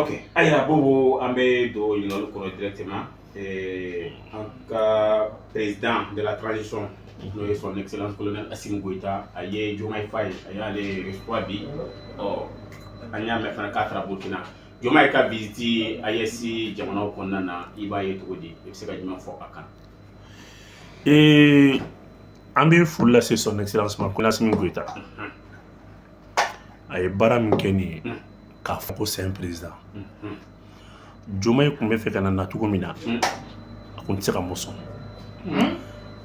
Ok, ayiwa Bobo, an bɛ don ɲininkali kɔnɔ directement. An ka président de la transition, n'o ye Son Excellence Colonel Assimi Goïta, a ye Diomaye Faye, a y'ale reçoit bi. Ɔ, an y'a mɛn fana k'a taara Burkina. Diomaye ka visite AES jamanaw kɔnɔna na, i b'a ye cogo di? I bɛ se ka jumɛn fɔ a kan? An bɛ foli lase Son Excellence ma, Colonel Assimi Goïta. A ye baara min kɛ nin ye, k'a fɔ ko c'est un président. Diomaye tun bɛ fɛ ka na nacogo min na, a kun tɛ se ka mun sɔn.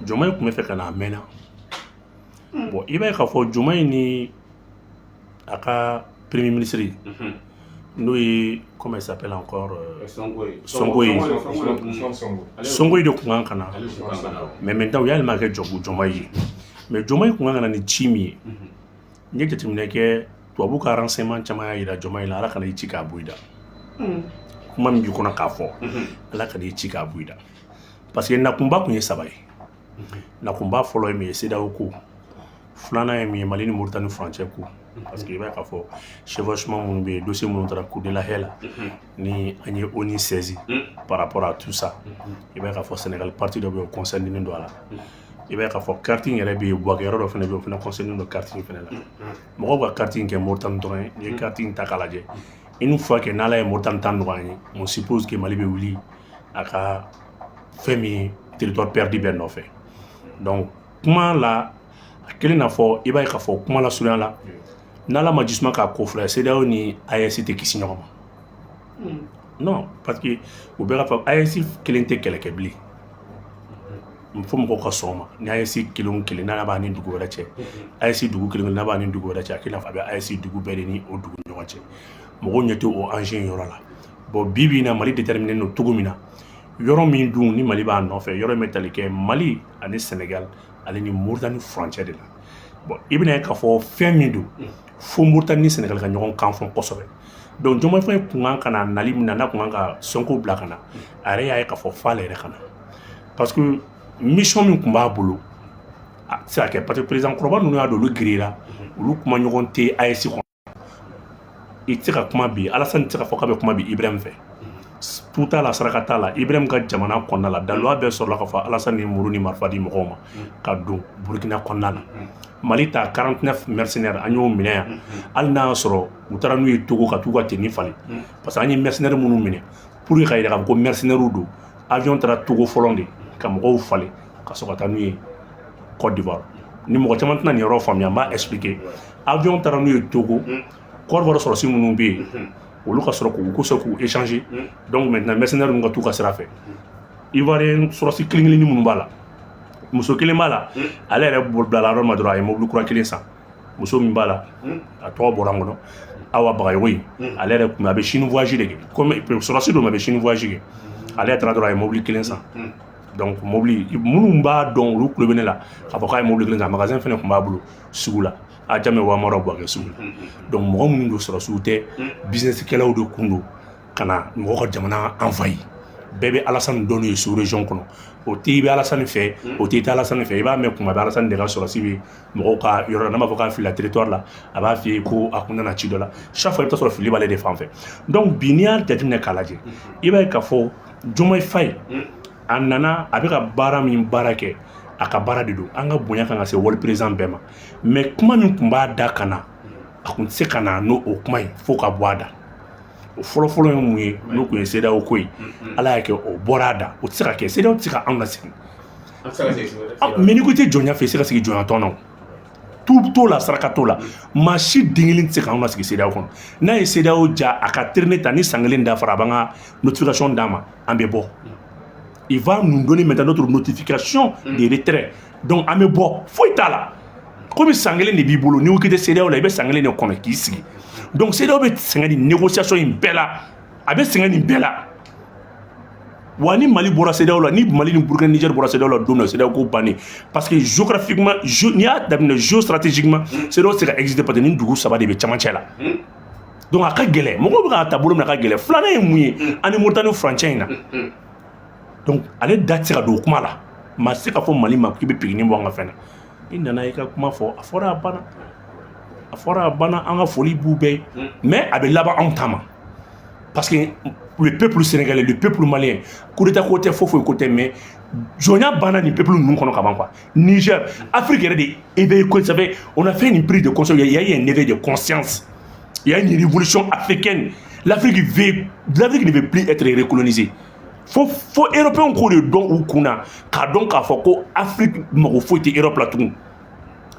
Diomaye tun bɛ fɛ ka na, a mɛnna. Bon, i b'a ye k'a fɔ Diomaye ni a ka premier ministre, n'o ye, comment il s'appelle encore, Sonko ye. Sonko ye. Sonko de tun kan ka na. Ale tun kan ka na. Mais maintenant u y'a yɛlɛma ka kɛ Jɔbu Diomaye ye. Mais Diomaye tun kan ka na ni ci min ye, n ye jateminɛ kɛ, tubabu ka renseignement caman y'a jira Diomaye la. Ala kana i ci k'a bɔ i da. Kuma min b'i kɔnɔ k'a fɔ, Ala kana i ci k'a bɔ i da, parce que nakunba tun ye saba ye. Nakunba fɔlɔ ye min ye, CEDEAO ko. Filanan ye min ye, Mali ni Mauritanie furancɛ ko, parce que i b'a ye k'a fɔ chevauchement minnu bɛ yen, dossier minnu taara Cour de la Haye la, ni an ye ONU saisi par rapport à tout ça, i b'a ye k'a fɔ Sénégal partie dɔ bɛ yen, o concerné don a la. I b'a ye k'a fɔ carte in yɛrɛ bɛ yen, Bouaké yɔrɔ dɔ fana bɛ yen, o fana concerné don carte in fana la. Mɔgɔw ka carte in kɛ Mauritanie dɔrɔn ye. N'i ye carte in ta k'a lajɛ, une fois que n'Ala ye Mauritanie ta nɔgɔya an ye, on suppose que Mali bɛ wuli a ka fɛn min ye territoire perdu bɛɛ nɔfɛ. Donc kuma la, a kelen n'a fɔ, i b'a ye k'a fɔ kuma la surunya la, n'Ala ma jisuma k'a ko fila ye, CEDEAO ni AES tɛ kisi ɲɔgɔn ma. Non, parce que u bɛɛ ka fɔ AES kelen tɛ kɛlɛ kɛ bilen, fo mɔgɔw ka sɔn o ma. Ni AES kelen o kelen n'a b'a ni dugu wɛrɛ cɛ, AES dugu kelen kelen n'a b'a ni dugu wɛrɛ cɛ, a k'i n'a fɔ a bɛ AES dugu bɛɛ de ni o dugu ni ɲɔgɔn cɛ. Mɔgɔw ɲɛ tɛ o enjeu in yɔrɔ la. Bon, bi bi in na, Mali déterminé don cogo min na, yɔrɔ min dun ni Mali b'a nɔfɛ, yɔrɔ min bɛ tali kɛ Mali ani Sénégal ale ni Mauritanie furancɛ de la. Bon, i bɛna ye k'a fɔ fɛn min don, fo Mauritanie ni Sénégal ka ɲɔgɔn kan fɔ kosɛbɛ. Donc Diomaye Faye kun kan ka na nali min na, n'a kun kan ka Sonko bila ka na, a yɛrɛ y'a ye k'a fɔ f'ale yɛrɛ ka na, parce que mission min kun b'a bolo, a tɛ se ka kɛ, parce que président kɔrɔba ninnu y'a dɔn, olu girira, olu kuma ɲɔgɔn tɛ AES kɔnɔ. I tɛ se ka kuma bi, Alassane tɛ se ka fɔ k'a bɛ kuma bi Ibrahim fɛ. Tu t'a la, saraka t'a la. Ibrahim ka jamana kɔnɔna la, daluya bɛɛ sɔrɔla k'a fɔ Alassane ye muru ni marifa di mɔgɔw ma ka don Burukina kɔnɔna la. Mali ta 49 mercenaires, an y'o minɛ yan, hali n'a y'a sɔrɔ u taara n'u ye Togo ka t'u ka tenue falen, parce que an ye mercenaires minnu minɛ, pour que ka yira k'a fɔ ko mercenaires don, avion taara Togo fɔlɔ de ka mɔgɔw falen ka sɔrɔ ka taa n'u ye Côte d'Ivoire. Ni mɔgɔ caman tɛna nin yɔrɔ faamuya, n b'a expliquer. Avion taara n'u ye Togo, Côte d'Ivoire sɔrɔsi minnu bɛ yen, olu ka sɔrɔ k'u ko sɔrɔ k'u échanger. Donc maintenant mercenaires ninnu ka t'u ka sira fɛ. Ivoirien sɔrɔsi kelen kelennin minnu b'a la, muso kelen b'a la, ale yɛrɛ bilala yɔrɔ ma dɔrɔn, a ye mobili kura kelen san. Muso min b'a la, a tɔgɔ bɔra n kɔnɔ, Awa Bagayogo in. Ale yɛrɛ kun a bɛ Chine voyage de kɛ, comme sɔrɔsi don, a bɛ Chine voyage kɛ. Ale yɛrɛ taara dɔrɔn, a ye mobili kelen san. Donc mobili minnu b'a dɔn, olu tulo bɛ ne la k'a fɔ k'a ye mobili kelen san. Magasin fɛnɛ tun b'a bolo sugu la, a jamɛ wa Bouaké sugu la. Donc mɔgɔ minnu don, sɔrɔsiw tɛ, business kɛlaw de kun don ka na mɔgɔ ka jamana envahi. Bɛɛ bɛ Alassane dɔn n'u ye sous région kɔnɔ. O tɛ i bɛ Alassane fɛ, o tɛ i tɛ Alassane fɛ, i b'a mɛn kuma bɛɛ, Alassane de ka sɔrɔsi bɛ mɔgɔw ka yɔrɔ la. N'a ma fɔ k'a filila territoire la, a b'a f'i ye ko a kun nana ci dɔ la. Chaque fois i bɛ taa sɔrɔ fili b'ale de fan fɛ. Donc bi, n'i y'a jateminɛ k'a lajɛ, i b'a ye k'a fɔ Diomaye Faye a nana, a bɛ ka baara min baara kɛ, a ka baara de don. An ka bonya kan ka se wali président bɛɛ ma, mais kuma min tun b'a da ka na, a kun tɛ se ka na n'o o kuma ye fo ka bɔ a da. O fɔlɔfɔlɔ ye mun ye? N'o tun ye CEDEAO ko ye, Ala y'a kɛ o bɔra a da. O tɛ se ka kɛ, CEDEAO tɛ se ka anw lasegin. Mais n'i ko i tɛ jɔnya fɛ, i tɛ se ka sigi jɔnya tɔn na. O tu t'o la, saraka t'o la. Maa si den kelen tɛ se k'anw lasigi CEDEAO kɔnɔ. N'a ye CEDEAO ja, a ka traîner ta ni san kelen dafara, a b'an ka notification d'a ma, an bɛ bɔ. Il va nous donner maintenant notre notification de retrait, donc an bɛ bɔ. Foyi t'a la, komi san kelen de b'i bolo. N'i ko k'i tɛ CEDEAO la, i bɛ san kelen de kɔnɔ k'i sigi. Donc CEDEAO bɛ sɛgɛn nin négociation in bɛɛ la, a bɛ sɛgɛn nin bɛɛ la. Wa ni Mali bɔra CEDEAO la, ni Mali ni Burkina, Niger bɔra CEDEAO la don min na, CEDEAO ko bannen, parce que géographiquement, n'i y'a daminɛ géostratégiquement, CEDEAO tɛ se ka exister, parce que nin dugu saba de bɛ cɛmancɛ la. Donc a ka gɛlɛn, mɔgɔw bɛ k'a ta bolo min na, a ka gɛlɛn. Filanan ye mun ye? Ani Mauritanie furancɛ in na. Donc ale da tɛ se ka don o kuma la. Maa tɛ se ka fɔ Mali ma k'i bɛ pigini bɔ an ka fɛn na. I nana i ka kuma fɔ, a fɔra, a banna, a fɔra, a banna. An ka foli b'u bɛɛ ye, mais a bɛ laban anw ta ma. Parce que le peuple sénégalais, le peuple malien, coup d'état ko tɛ, foyi foyi ko tɛ, mais jɔnya banna nin peuple ninnu kɔnɔ ka ban quoi. Niger, Afrique yɛrɛ de éveillé ko, ça fait on a fait une prise de conscience, il y a eu un éveil de conscience, il y a une révolution africaine. L'Afrique ne veut plus être recolonisée. Fo Européens k'o de dɔn u kun na, k'a dɔn k'a fɔ ko Afrique mago foyi tɛ Europe la tugun.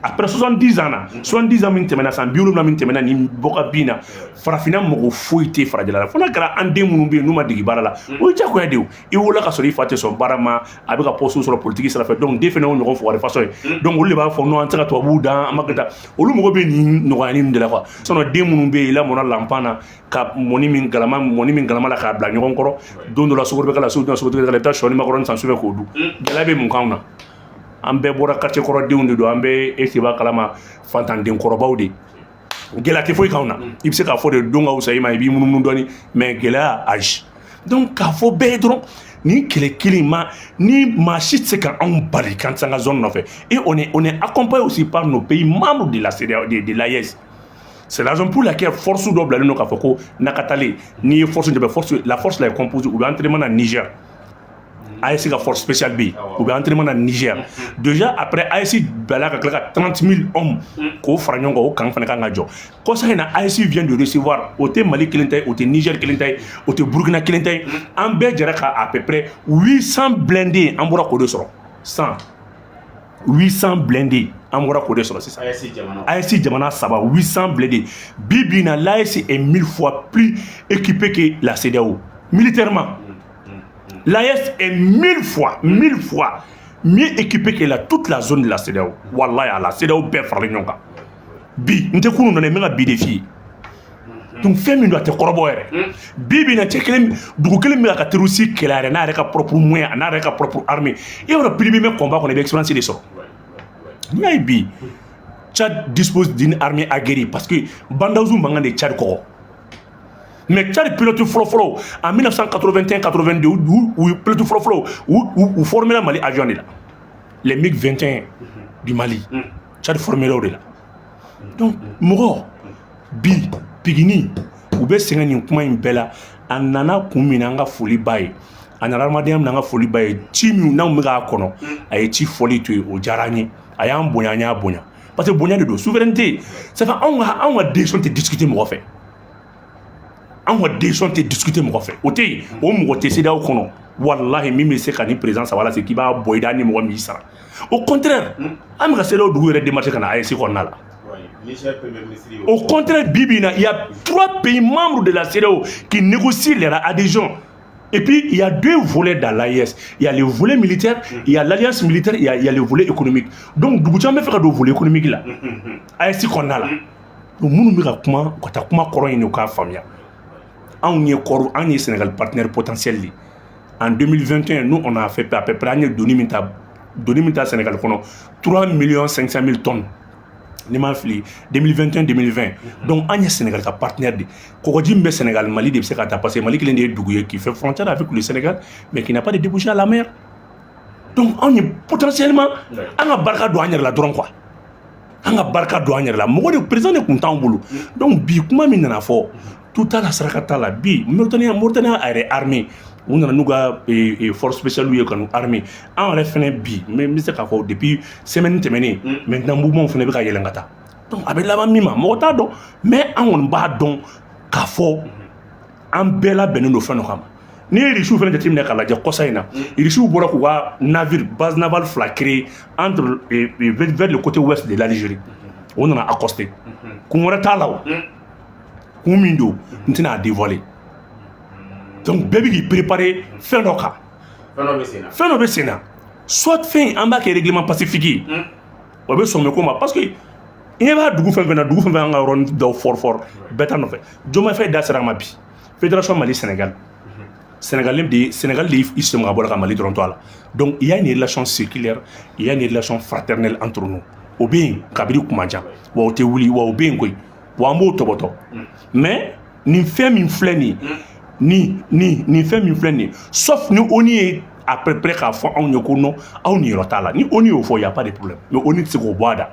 Après 70 ans na, 70 ans min tɛmɛna, san 70 min tɛmɛna nin bɔ ka bin na, farafinna mago foyi tɛ farajɛla la, fo n'a kɛra an den minnu bɛ yen n'u ma degi baara la. O ye diyagoya de ye. I wolola ka sɔrɔ i fa tɛ sɔn baara ma, a bɛ ka poste sɔrɔ politique sira fɛ, donc den fana y'o ɲɔgɔn fugari façon ye. Donc olu de b'a fɔ non, an tɛ se ka tubabuw dan, an ma kɛ tan. Olu mago bɛ nin nɔgɔyani ninnu de la quoi. Sinon den minnu bɛ yen, i lamɔna lanpan na ka mɔni min galama, mɔni min galama la k'a bila ɲɔgɔn kɔrɔ, don dɔ la sukaro bɛ k'a la, su dɔ la sukaro tɛ k'a la, i bɛ taa sɔ ni makɔrɔni san sufɛ k'o dun, gɛlɛya bɛ mun k'anw na? An bɛɛ bɔra quartier kɔrɔdenw de don, an bɛɛ e b'a kalama, fantanden kɔrɔbaw de. Gɛlɛya tɛ foyi k'anw na. I bɛ se k'a fɔ de don ka wusa i ma, i b'i munumunu dɔɔni, mais gɛlɛya, ayi. Donc k'a fɔ bɛɛ ye dɔrɔn, nin kɛlɛ kelen ma ni maa si tɛ se ka anw bali k'an tɛ se an ka zone nɔfɛ. Et on est accompagné aussi par nos pays membres de la CEDEAO, de l'AES. C'est la raison pour laquelle force dɔ bilalen don k'a fɔ ko Nakatale, n'i ye force dɔ force, la force là est composée, u bɛ entraînement na Niger. AES ka force spéciale bɛ yen, u bɛ entraînement na Niger déjà. Après, AES bilala ka tila ka 30 000 hommes k'o fara ɲɔgɔn kan, o kan fana kan ka jɔ. Kɔsa in na, AES vient de recevoir, o tɛ Mali kelen ta ye, o tɛ Niger kelen ta ye, o tɛ Burkina kelen ta ye, an bɛɛ jɛra ka à peu près 800 blindés, an bɔra k'o de sɔrɔ 100, 800 blindés, an bɔra k'o de sɔrɔ sisan. AES jamana. AES jamana saba, 800 blindés. Bi bi in na, l'AES est 1000 fois plus équipé que la CEDEAO militairement. L'AES est 1000 fois, 1000 fois mieux équipé que toute la zone de la CEDEAO. Wallahi ala, CEDEAO bɛɛ faralen ɲɔgɔn kan. Bi, n tɛ kunun nɔ dɛ, n bɛ ka bi de f'i ye. Donc fɛn min don, a tɛ kɔrɔbɔ yɛrɛ. Bi bi in na, cɛ kelen, dugu kelen bɛ ka terroriste kɛlɛ a yɛrɛ n'a yɛrɛ ka propre moyen, a n'a yɛrɛ ka propre armée. I b'a dɔn, plus i bɛ mɛn combat kɔnɔ, i bɛ expérience de sɔrɔ. N'i y'a ye bi, Tchad dispose d'une armée aguerrie parce que Bah N'Daw mankan de Tchad kɔgɔ. Mais Tchad pilote fɔlɔ-fɔlɔ en 1981-82, u pilote fɔlɔ-fɔlɔ, u formé la Mali avion de la. Les MiG 21 du Mali. Tchad formé la o de la. Donc mɔgɔ bi Pigini u bɛ sɛgɛn nin kuma in bɛɛ la. A nana kun min na, an ka foli b'a ye. A nana adamadenya min na, an ka foli b'a ye. Ci min n'anw bɛ k'a kɔnɔ, a ye ci fɔli to yen, o diyara an ye. A y'an bonya, an y'a bonya. Parce que bonya de don, souveraineté. Ça fait anw ka décision tɛ discuter mɔgɔ fɛ. Anw ka décision tɛ discuter mɔgɔ fɛ, o tɛ yen. O mɔgɔ tɛ CEDEAO kɔnɔ walahi min bɛ se ka ni président saba lase k'i b'a bɔ i da ni mɔgɔ min y'i sara. Au contraire, an bɛ ka CEDEAO dugu yɛrɛ démarcher ka na AES kɔnɔna la. Niger premier ministre. Au contraire, bi bi in na, il y a trois pays membres de la CEDEAO qui négocient leur adhésion. Et puis, il y a deux volets dans l'AES. Il y a le volet militaire, il y a l'alliance militaire, il y a le volet économique. Donc, dugu caman bɛ fɛ ka don volet économique la. AES kɔnɔna la. Donc, minnu bɛ ka kuma, u ka taa kuma kɔrɔ ɲini u k'a faamuya. Anw ye kɔrɔ, anw ye Sénégal partenaire potentiel de. En 2021, nous, on a fait à peu près, an ye doni min ta Sénégal kɔnɔ, 3 millions 500 000 tonnes. Ni m'a fili, 2021 2020. Donc an ye Sénégal ka partenaire de. Kɔgɔji min bɛ Sénégal, Mali de bɛ se ka ta, parce que Mali kelen de ye dugu ye qui fait frontière avec le Sénégal mais qui n'a pas de débouché à la mer. Donc anw ye potentiellement, an ka barika don an yɛrɛ la dɔrɔn quoi. An ka barika don an yɛrɛ la. Mɔgɔ de président de tun t'anw bolo. Donc bi kuma min nana fɔ, tout t'a la, saraka t'a la. Bi Mauritanie a yɛrɛ armée, u nana n'u ka force spéciale ye ka n'u armée. An yɛrɛ fɛnɛ bi, n bɛ se k'a fɔ depuis semaine tɛmɛnen, maintenant mouvement fɛnɛ bɛ ka yɛlɛn ka taa. Donc a bɛ laban min ma, mɔgɔ t'a dɔn, mais an kɔni b'a dɔn k'a fɔ an bɛɛ labɛnnen don fɛn dɔ kama. N'i ye Irisiw fɛnɛ jateminɛ k'a lajɛ, kɔsa in na, Irisiw bɔra k'u ka navire base navale fila créer entre vers le côté ouest de l'Algérie. O nana accoster, kun wɛrɛ t'a la. O kun min don, n tɛna a dévoiler. Donc bɛɛ bɛ k'i préparer fɛn dɔ kan. Fɛn dɔ bɛ sen na. Fɛn dɔ bɛ sen na. Soit fɛn an b'a kɛ règlement pacifique ye, o bɛ sɔn ko ma, parce que i ɲɛ b'a dugu fɛn fɛn na, dugu fɛn fɛn an ka yɔrɔnin dɔw fort fort, bɛɛ ta nɔfɛ. Diomaye Faye da sera a ma bi, fédération Mali Sénégal, Sénégal de y'i sɛmɛ ka bɔ ka Mali dɔrɔn to a la. Donc il y a une relation séculaire, il y a une relation fraternelle entre nous. O bɛ yen kabini kuma jan wa, o tɛ wuli wa, o bɛ yen koyi wa, an b'o tɔbɔtɔ. Mais nin fɛn min filɛ nin ye, nin fɛn min filɛ nin ye, sauf ni ONU ye à peu près k'a fɔ anw ye ko non, aw niyɔrɔ t'a la. Ni ONU y'o fɔ, y a pas de problème, mais ONU tɛ se k'o bɔ a da.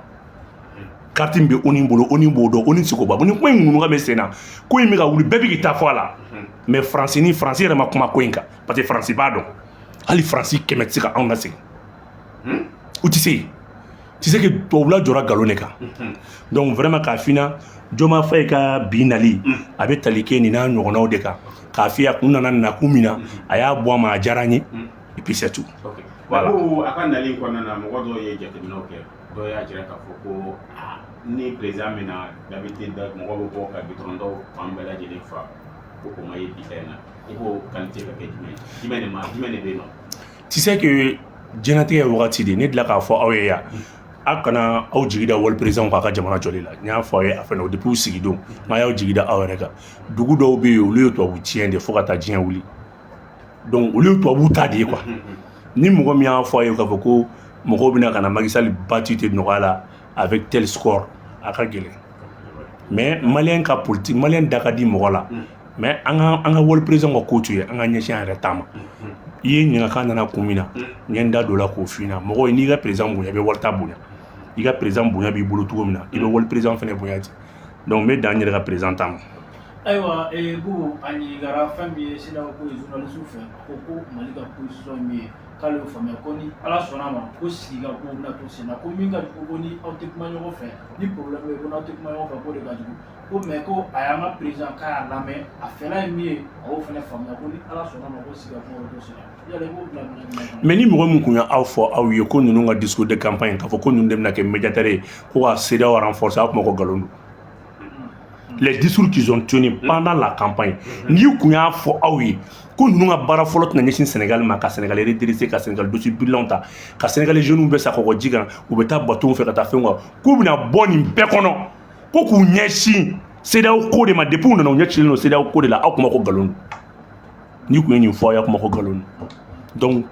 Carte min bɛ ONU bolo, ONU b'o dɔn, ONU seko ba ni kuma in ŋunuka bɛ sen na. Ko in bɛ ka wuli, bɛɛ bɛ k'i ta fɔ a la, mais Faransi ni Faransi yɛrɛ ma kuma ko in kan, parce que Faransi b'a dɔn, hali Faransi 100 tɛ se ka anw lasegin. U tɛ se. Tu sais que tubabula jɔra nkalon de kan. Donc vraiment, k'a f'i ɲɛna, Diomaye Faye ka bi nali, a bɛ tali kɛ nin n'a ɲɔgɔnnaw de kan, k'a f'i ye a kun nana nakun min na, a y'a bɔ a ma, a diyara n ye, et puis c'est tout. Ok. Voilà. Ko a ka nali in kɔnɔna na, mɔgɔ dɔw ye jateminɛw kɛ, dɔw y'a jira k'a fɔ ko ni président min na, d'habitude mɔgɔ bɛ bɔ ka goudron daw fan bɛɛ lajɛlen fa, ko o ma ye bi ta in na. I ko qualité ka kɛ jumɛn ye? Jumɛn de ma, jumɛn de bɛ yen nɔ? Tu sais que diɲɛlatigɛ ye wagati de. Ne delila k'a fɔ aw ye yan, aw kana aw jigi da wali président k'a ka jamana jɔli la. N y'a fɔ aw ye a fɛnɛ o depuis u sigi don, nka y'aw jigi da aw yɛrɛ kan. Dugu dɔw bɛ yen, olu ye tubabu tiɲɛ de fo ka taa diɲɛ wuli. Donc olu ye tubabu ta de ye quoi. Ni mɔgɔ min y'a fɔ a ye k'a fɔ ko mɔgɔw bɛna ka na Macky Sall battu tɛ nɔgɔya la avec tel score, a ka gɛlɛn. Mais malien ka politique, malien da ka di mɔgɔ la, mais an ka wali président ka ko to yen, an ka ɲɛsin an yɛrɛ ta ma. I ye ɲininka k'a nana kun min na, n ye n da don o la k'o f'i ɲɛna. Mɔgɔ, n'i ka président bonya, i bɛ wali ta bonya. I ka président bonya b'i bolo cogo min na, i bɛ wali président fɛnɛ bonya ten. Donc n bɛ dan n yɛrɛ ka président ta ma. Ayiwa, Bubu, a ɲininkara fɛn min ye CEDEAO ko ye journaliste fɛ, a ko ko Mali ka position ye min ye, k'ale y'o faamuya, ko ni Ala sɔnna a ma, ko sigi ka ko bɛna to sen na, ko min ka jugu, ko ni aw tɛ kuma ɲɔgɔn fɛ, ni problème bɛ yen, ko n'aw tɛ kuma ɲɔgɔn fɛ, k'o de ka jugu. Ko mais ko a y'an ka président k'a y'a lamɛn, a fɛla ye min ye, a y'o fana faamuya, ko ni Ala sɔnna a ma, ko sigi ka kuma bɛ to sen na. Yala i b'o bila minɛn jumɛn kɔnɔ? Mais ni mɔgɔ min kun y'aw fɔ aw ye ko ninnu ka discours de campagne, k'a fɔ ko ninnu de bɛna kɛ médiateur ye ko ka CEDEAO renforcer, aw kuma ko nkalon don. Les discours qu'ils ont tenus pendant la campagne, n'i kun y'a fɔ aw ye ko ninnu ka baara fɔlɔ tɛna ɲɛsin Sénégal ma, ka Sénégal redresser, ka Sénégal dossier birilanw ta, ka Sénégal jeunes bɛ sa kɔgɔji kan, u bɛ taa bateau fɛ ka taa fɛnw kan, k'u bɛna bɔ nin bɛɛ kɔnɔ, ko k'u ɲɛsin CEDEAO ko de ma, depuis u nana, u ɲɛ cilen don CEDEAO ko de la, aw kuma ko nkalon don. N'i kun ye nin fɔ aw ye, aw kuma ko nkalon don. Donc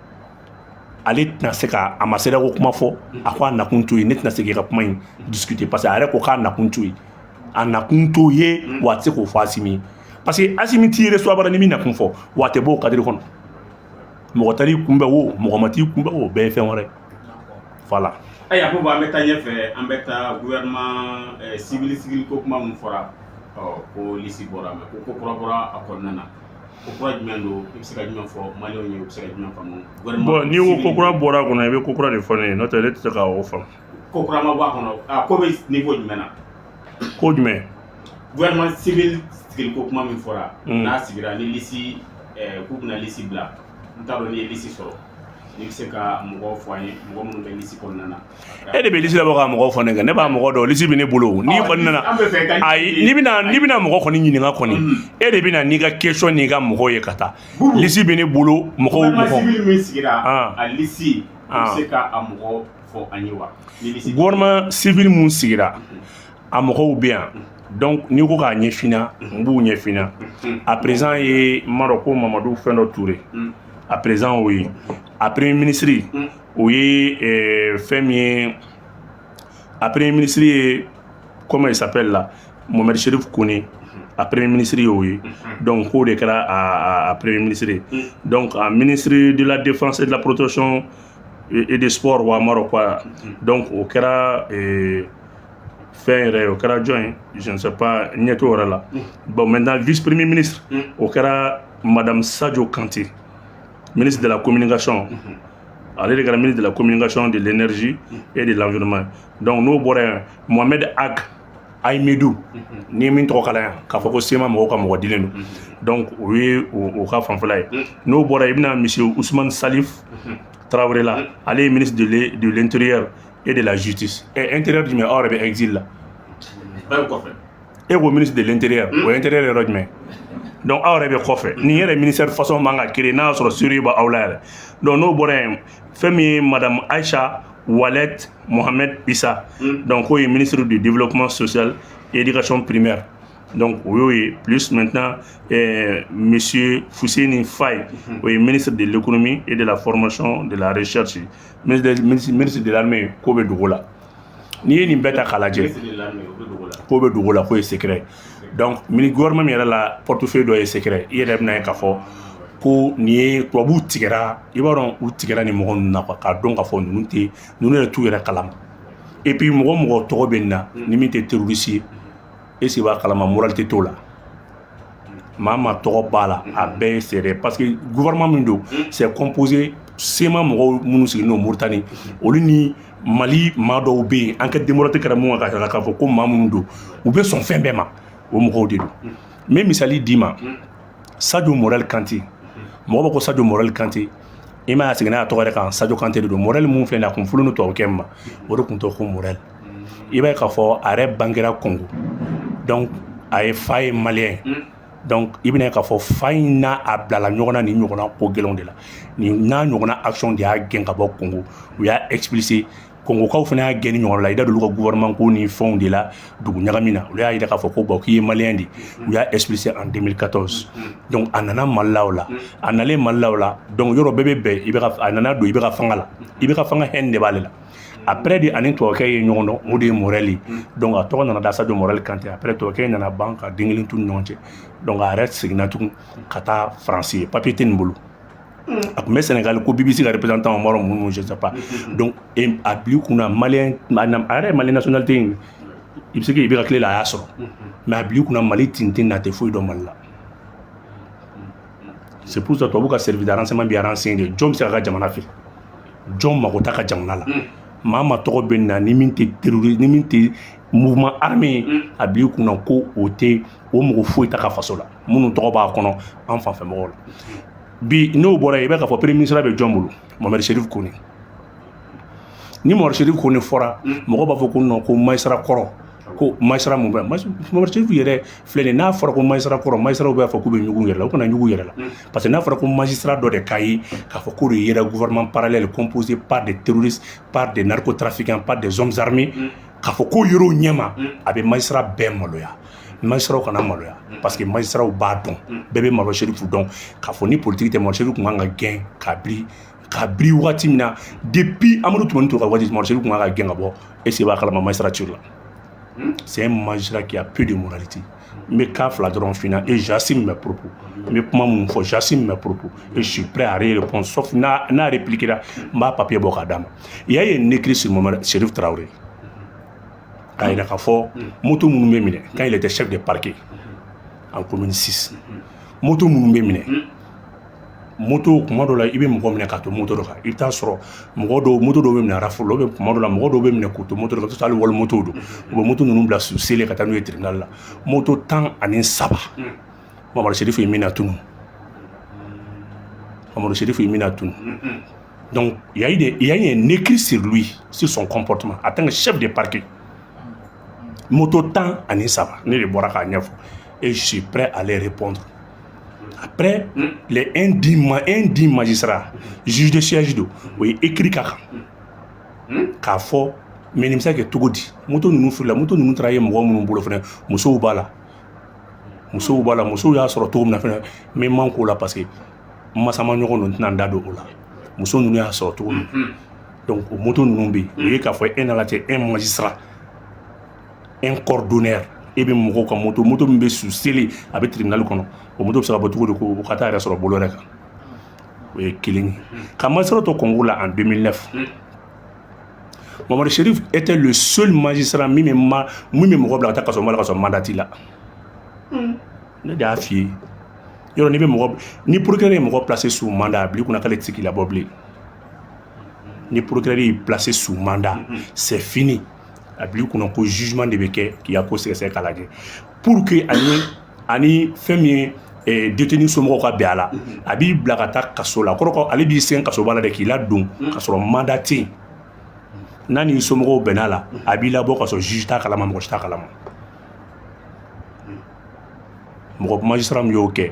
ale tɛna se ka, a ma CEDEAO kuma fɔ, a ko a nakun t'o ye. Ne tɛna se k'i ka kuma in discuter, parce que a yɛrɛ ko k'a nakun t'o ye, a nakun t'o ye, wa a tɛ se k'o fɔ Asimi ye, parce que Asimi t'i reçoit bara ni min nakun fɔ, wa a tɛ bɔ o cadre kɔnɔ. Mɔgɔ taar'i kunbɛn o, mɔgɔ ma t'i kunbɛn o, bɛɛ ye fɛn wɛrɛ. Voilà. Ayiwa Bubu, an bɛ taa ɲɛfɛ, an bɛ taa gouvernement civil sigili ko kuma mun fɔra, ɔ ko liste bɔra, mais ko ko kura bɔra a kɔnɔna na. Ko kura jumɛn don? I bɛ se ka jumɛn fɔ maliyɛnw ye? U bɛ se ka jumɛn faamu gouvernement Bon, n'i ko ko civil? kura bɔra a kɔnɔ, i bɛ ko kura de fɔ ne ye, n'o tɛ ne tɛ se ka o faamu. Ko kura ma bɔ a kɔnɔ, a ko bɛ niveau jumɛn na? Ko jumɛn? Gouvernement civil sigili ko kuma min fɔra, n'a sigira ni liste, k'u bɛna liste bila, n t'a dɔn n'i ye liste sɔrɔ, n'i bɛ se ka mɔgɔw fɔ an ye, mɔgɔ minnu bɛ liste kɔnɔna na. E de bɛ liste labɔ ka mɔgɔw fɔ ne kan. Ne b'a mɔgɔ dɔn, liste bɛ ne bolo. N'i kɔni nana, An bɛ fɛ ka ayi, n'i bɛna mɔgɔ kɔni ɲininka kɔni, e de bɛna n'i ka question n'i ka mɔgɔw ye ka taa. Liste bɛ ne bolo, mɔgɔw Gouvernement mɔgɔ civil min sigira, a liste, i bɛ se ka a mɔgɔ fɔ an ye wa, ni liste? Gouvernement civil mun sigira, a mɔgɔw bɛ yan. Donc n'i ko k'a ɲɛfin na, n b'u ɲɛfin na. A président ye, n m'a dɔn ko Mamadu fɛn dɔ Touré, a président o ye. A premier ministre o ye fɛn min ye, a premier ministre ye, comment il s'appelle là, Mohamed Chérif Kone, a premier ministre y'o ye. Donc k'o de kɛra a premier ministre ye. Donc a ministre de la Défense et de la Protection et des Sports, wa m'a dɔn quoi. Donc o kɛra fɛn yɛrɛ ye, o kɛra jɔn ye, je ne sais pas, ɲɛ t'o yɛrɛ la. Bon, maintenant, vice premier ministre, o kɛra madame Sadio Kanté, ministre de la Communication. Ale de kɛra ministre de la Communication, de l'Énergie et de l'Environnement. Donc n'o bɔra yen, Mohamed Ag Ahmedou, n'i ye min tɔgɔ kalan yan k'a fɔ ko CMA mɔgɔw ka mɔgɔ dilen don, donc o ye o ka fanfɛla ye. N'o bɔra yen, i bɛna monsieur Ousmane Salif Traoré la, ale ye ministre de l'Intérieur et de la Justice. Ɛ, intérieur jumɛn? Aw yɛrɛ bɛ exil la. Bɛɛ bɛ kɔfɛ. E ko ministre de l'Intérieur, o ye intérieur yɔrɔ jumɛn? Donc aw yɛrɛ bɛ kɔfɛ. Nin yɛrɛ ministère façon man ka créer n'a y'a sɔrɔ sérieux b'aw la yɛrɛ. Donc n'o bɔra yen, fɛn min ye madame Aïcha Walet Mohamed Issa, donc k'o ye ministre du Développement social et Éducation primaire, donc o y'o ye. Plus maintenant, monsieur Fousseni Faye, o ye ministre de l'Économie et de la Formation de la Recherche. Ministre de l'Armée, k'o bɛ dogo la. N'i ye nin bɛɛ ta k'a lajɛ, Ministre de l'Armée, o bɛ dogo la. K'o bɛ dogo la, k'o ye secret. Donc mini gouvernement min yɛrɛ la, portefeuille dɔ ye secret. I yɛrɛ bɛna ye k'a fɔ ko nin ye tubabuw tigɛra, i b'a dɔn, u tigɛra nin mɔgɔ ninnu na quoi, k'a dɔn k'a fɔ ninnu tɛ, ninnu yɛrɛ t'u yɛrɛ kalama. Et puis mɔgɔ mɔgɔ tɔgɔ bɛ nin na, ni min tɛ terroriste ye, est ce que i b'a kalama, moralité t'o la. Maa maa tɔgɔ b'a la, a bɛɛ ye c'est parce que gouvernement min don, c'est composé CMA mɔgɔw minnu sigilen don Mauritanie, olu ni Mali maa dɔw bɛ yen, enquête de moralité kɛra mun kan k'a fɔ ko maa minnu don, u bɛ sɔn fɛn bɛɛ ma, o mɔgɔw de don. N bɛ misali d'i ma, Sadio Morel Kante. Mɔgɔ b'a ko Sadio Morel Kante, i m'a ye, a seginna a tɔgɔ yɛrɛ kan, Sadio Kante de don. Morel mun filɛ nin ye, a kun furulen don tubabukɛ min ma, o de kun tɔgɔ ko Morel. I b'a ye k'a fɔ a yɛrɛ bangera Congo, donc a ye fa ye malien. Donc i bɛna ye k'a fɔ fa in n'a a bilala ɲɔgɔn na nin ɲɔgɔnna ko gɛlɛnw de la, nin n'a ɲɔgɔnna action de y'a gɛn ka bɔ Congo. U y'a expulsé, Congokaw fana y'a gɛn ni ɲɔgɔn la, i da don olu ka gouvernement ko ni fɛnw de la, dugu ɲagami na. Olu y'a yira k'a fɔ ko bon, k'i ye malien de, u y'a expulsé en 2014. Donc a nana Mali la o la, a nalen Mali la o la, donc yɔrɔ bɛɛ bɛ bɛn, i bɛ ka a nana don i bɛ ka fanga la, i bɛ ka fanga haine de b'ale la. Après de, ani tubabukɛ ye ɲɔgɔn dɔn, o de ye Morel ye. Donc a tɔgɔ nana da Sadio Morel Kante. Après tubabukɛ nana ban ka den kelen t'u ni ɲɔgɔn cɛ. Donc a yɛrɛ seginna tugun ka taa Faransi ye, papier tɛ nin bolo. A tun bɛ Sénégal ko BBC ka représentant Omar mun, je sais pas. Donc a bil'i kunna malien, a yɛrɛ ye malien nationalité in, i bɛ se k'i bɛ ka tile la, a y'a sɔrɔ, mais a bil'i kunna Mali tintin na, a tɛ foyi dɔn Mali la. C'est pour ça tubabu ka service de renseignement bɛ renseigner de. Jɔn bɛ se k'a ka jamana fɛ? Jɔn mago t'a ka jamana la? Maa maa tɔgɔ bɛ na, ni min tɛ terroriste, ni min tɛ mouvement armé ye, a bil'i kunna ko o tɛ o mɔgɔ foyi t'a ka faso la. Minnu tɔgɔ b'a kɔnɔ an fanfɛ mɔgɔw la bi, n'o bɔra yen, i bɛ k'a fɔ premier ministre bɛ jɔn bolo? Mohamed Chérif Kone. Ni Mohamed Chérif Kone fɔra, mɔgɔ b'a fɔ ko non, ko magistrat kɔrɔ, ko magistrat mun bɛ. Mohamed Chérif yɛrɛ filɛ nin ye, n'a fɔra ko magistrat kɔrɔ, magistrat b'a fɔ k'u bɛ ɲugun yɛrɛ la, u kana ɲugun yɛrɛ la, parce que n'a fɔra ko magistrat dɔ de k'a ye k'a fɔ k'o de yera gouvernement parallèle composé par des terroristes, par des narcotrafiquants, par des hommes armés, k'a fɔ k'o yer'o ɲɛma, a bɛ magistrat bɛɛ maloya. Magistrat kana maloya, parce que magistrat b'a dɔn, bɛɛ bɛ Mohamed Chérif dɔn k'a fɔ ni politique tɛ, Mohamed Chérif tun kan ka gɛn k'a biri waati min na, depuis Amadou Toumani Touré ka waati, Mohamed Chérif tun kan ka gɛn ka bɔ. Est ce que i b'a kalama magistrature la? C'est un magistrat qui a peu de moralité. N bɛ cas fila dɔrɔn f'i ɲɛna et j'assume mes propos. N bɛ kuma minnu fɔ, j'assume mes propos et je suis prêt à répondre, sauf n'a répliqué la, n b'a papier bɔ k'a d'a ma. Il y a eu un écrit sur Mohamed Chérif Traoré k'a yira k'a fɔ moto minnu bɛ minɛ, quand il était chef de parquet en commune 6, moto minnu bɛ minɛ, moto kuma dɔ la, i bɛ mɔgɔ minɛ k'a to moto dɔ kan, i bɛ taa sɔrɔ mɔgɔ dɔw, moto dɔw bɛ minɛ rafle la, ou bien kuma dɔ la, mɔgɔ dɔw bɛ minɛ k'u to moto dɔ kan, i bɛ taa sɔrɔ hali wali moto don, u bɛ moto ninnu bila sous scellé ka taa n'u ye tribunal la. Moto 13, Mamadu Chérif ye min na tunu, Mamadu Chérif ye min na tunu. Donc il y a eu un écrit sur lui, sur son comportement en tant que chef de parquet. Moto 13, ne de bɔra k'a ɲɛfɔ et je suis prêt à les répondre. Après, les un dit magistrat, juge de siège don, o ye écrit k'a kan k'a fɔ, mais nin bɛ se ka kɛ cogo di? Moto ninnu filila, moto ninnu taara ye mɔgɔ minnu bolo fɛnɛ, musow b'a la, musow b'a la, musow y'a sɔrɔ cogo min na fɛnɛ, n bɛ man k'o la, parce que n masama ɲɔgɔn don, n tɛna n da don o la. Muso ninnu y'a sɔrɔ cogo min, donc o moto ninnu bɛ yen, o ye k'a fɔ e nana cɛ, un magistrat, un corps d'honneur, e bɛ mɔgɔw ka moto, moto min bɛ sous scellé, a bɛ tribunal kɔnɔ, o moto bɛ se ka bɔ cogo di ko o ka taa yɛrɛ sɔrɔ bolo wɛrɛ kan? O ye kelen ye. Ka magistrat to concours la en 2009, Mamadou Chérif était le seul magistrat min bɛ mɔgɔ bila ka taa kaso la ka sɔrɔ mandat t'i la. Ne de y'a f'i ye, yɔrɔ n'i bɛ mɔgɔ, ni procureur ye mɔgɔ placé sous mandat, a bil'i kunna k'ale tɛ se k'i labɔ bilen. Ni procureur y'i placé sous mandat, c'est fini. A bil'i kunna ko jugement de bɛ kɛ k'i ka ko sɛgɛsɛgɛ k'a lajɛ pour que ani fɛn min ye détenu somɔgɔw ka bɛn a la, a b'i bila ka taa kaso la. Kɔrɔ ko ale b'i sen kasoba la de k'i ladon ka sɔrɔ mandat tɛ yen. N'a n'i somɔgɔw bɛnna la, a b'i labɔ ka sɔrɔ juge t'a kalama, mɔgɔ si t'a kalama. Mɔgɔ magistrat min y'o kɛ,